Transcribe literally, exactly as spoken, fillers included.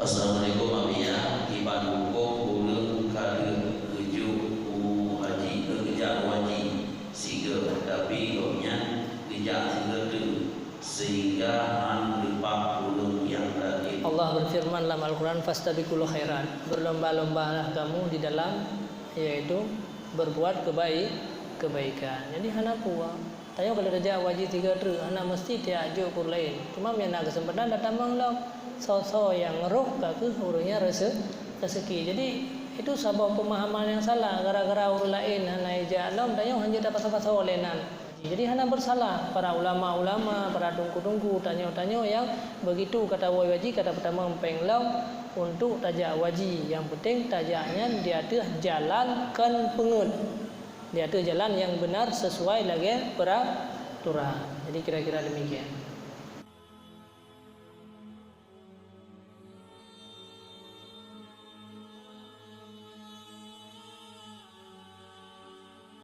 Assalamualaikum, Abi ya. Kiban huköm ureuëng ka deuh geujok u haji, geujak u haji sigoe, tapi gobnyan geujak sigoe teuk, sehingga han leupah ureuëng nyang laén. Allah berfirman dalam Al-Quran, "Fastabiqul khairat." Berlomba-lombalah kamu di dalam, yaitu berbuat kebaik, kebaikan. Jadi hana peue. Tanyoe ka lheueh tajak u haji sigoe treuk, hana meusti tajak jok keu ureuëng laén. Cuma meunyo na keuseumpatan tatamong lom, soe-soe nyang roh ka kheueh ureuëng nyan reuse-, reuseuki. Jadi, itu saboh peumahaman nyang salah, gara-gara ureuëng laén hana ijak lom, tanyoe hanjeuet tapasoe-pasoe lé nan. Jadi, hana bersalah para ulama-ulama, para teungku-teungku, tanyoe-tanyoe nyang begitu ka tawoe u haji, ka tapeutamong péng lom untuk tajak u haji. Nyang penting tajak nyan di ateueh jalan kon peungeuet. Di ateueh jalan nyang beunar sesuai lagée peuraturan. Jadi kira-kira demikian.